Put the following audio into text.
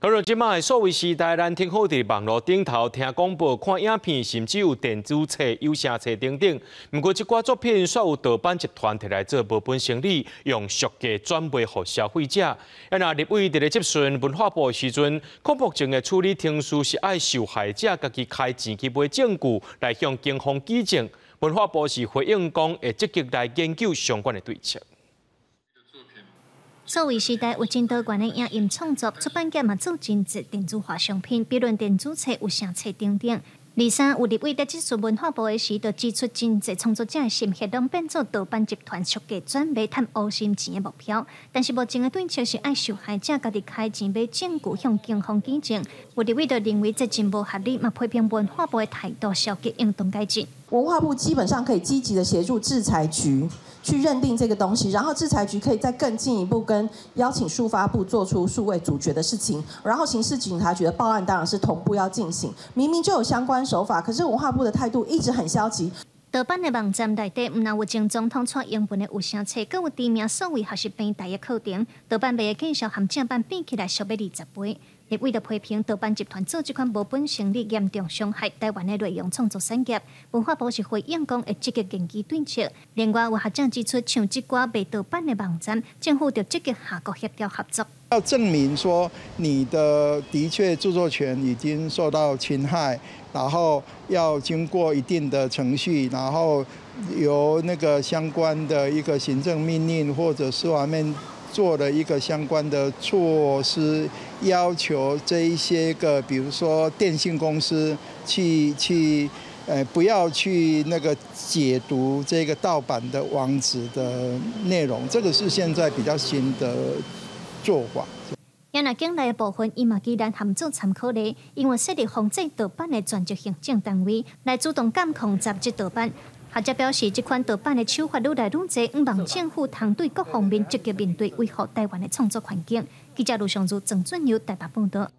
好了，這擺數位時代，咱挺好佇網路頂頭聽廣播、看影片，甚至有電子冊、有聲冊等等。毋過，這寡作品煞有盜版集團提來做無本生意，用俗價轉賣予消費者。啊，若立委佇咧質詢文化部的時陣，講目前的處理程序是愛受害者家己開錢去買證據來向警方舉證。文化部是回應講，會積極來研究相關的對策。數位時代有真多元的影音創作，出版業嘛做真濟電子化商品，比如電子冊、有聲冊等等。二三有立委佇質詢文化部的時，就指出真濟創作者的心血攏變做盜版集團俗價轉賣趁烏心錢的目標。但是目前的對策是愛受害者家己開錢買證據向警方舉證。有立委就認為這真無合理，嘛批評文化部的態度消極，應當改進。文化部基本上可以積極的協助智財局去認定這個東西，然後智財局可以再更進一步跟邀請數發部做出數位阻絕的事情，然後刑事警察局的報案當然是同步要進行。明明就有相關手法，可是文化部的態度一直很消極。盜版的網站內底，毋但有前總統蔡英文的有聲冊，閣有知名數位學習平台的課程。盜版賣的價數和正版比起來，俗欲20倍。立委就批評盜版集團做這款無本生意，嚴重傷害台灣的內容創作產業。文化部是回應講會積極研究對策。另外有學者指出，像這寡賣盜版的網站，政府著積極跨國協調合作。要證明說你的的確著作權已經受到侵害，然後要經過一定的程序，然後由那個相關的一個行政命令或者司法面做了一個相關的措施，要求這一些個，比如說電信公司去，不要去那個解讀這個盜版的網址的內容，這個是現在比較新的做法。也若境內的部分，伊嘛期待合作參考例，因為設立防制盜版的專職行政單位，來主動監控雜誌盜版。學者表示，這款盜版的手法愈來愈濟，希望政府通對各方面積極面對，維護台灣的創作環境。記者盧尚如、鄭俊佑台北報道。